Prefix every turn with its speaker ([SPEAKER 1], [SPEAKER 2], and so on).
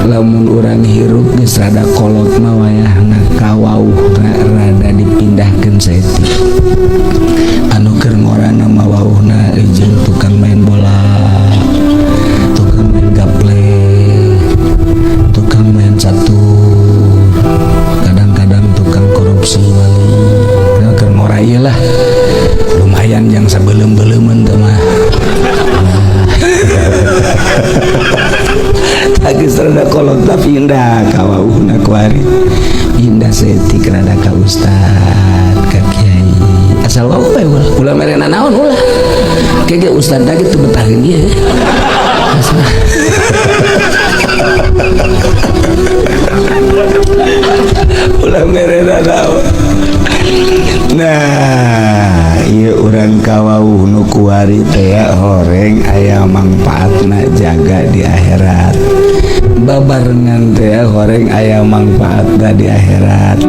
[SPEAKER 1] Lamun urang hirup geus rada kolot mah wayahna kawauhna rada dipindahkeun saeutik. Anu keur ngorana mah wauhna jeung tukang main bola, tukang main gaple, tukang main catur, kadang-kadang tukang korupsi wali. Nah, keur ngora ieu lah lumayan jang sabeuleum-beuleumeun teh mah. Geus rada kolot tah pindah ka wauhna kuari, pindah saeutik rada ka ustad, ka kiai, asal wauh we ulah, ulah mere nanaon ulah. Ke ge ustad ge teu betaheun ieu. Ulah mere nanaon. Nah, ieu urang kawauh nu kuari teh horeng aya mangpaatna jaga di akhirat. Babarengan teh horeng aya mangpaatna di akhirat.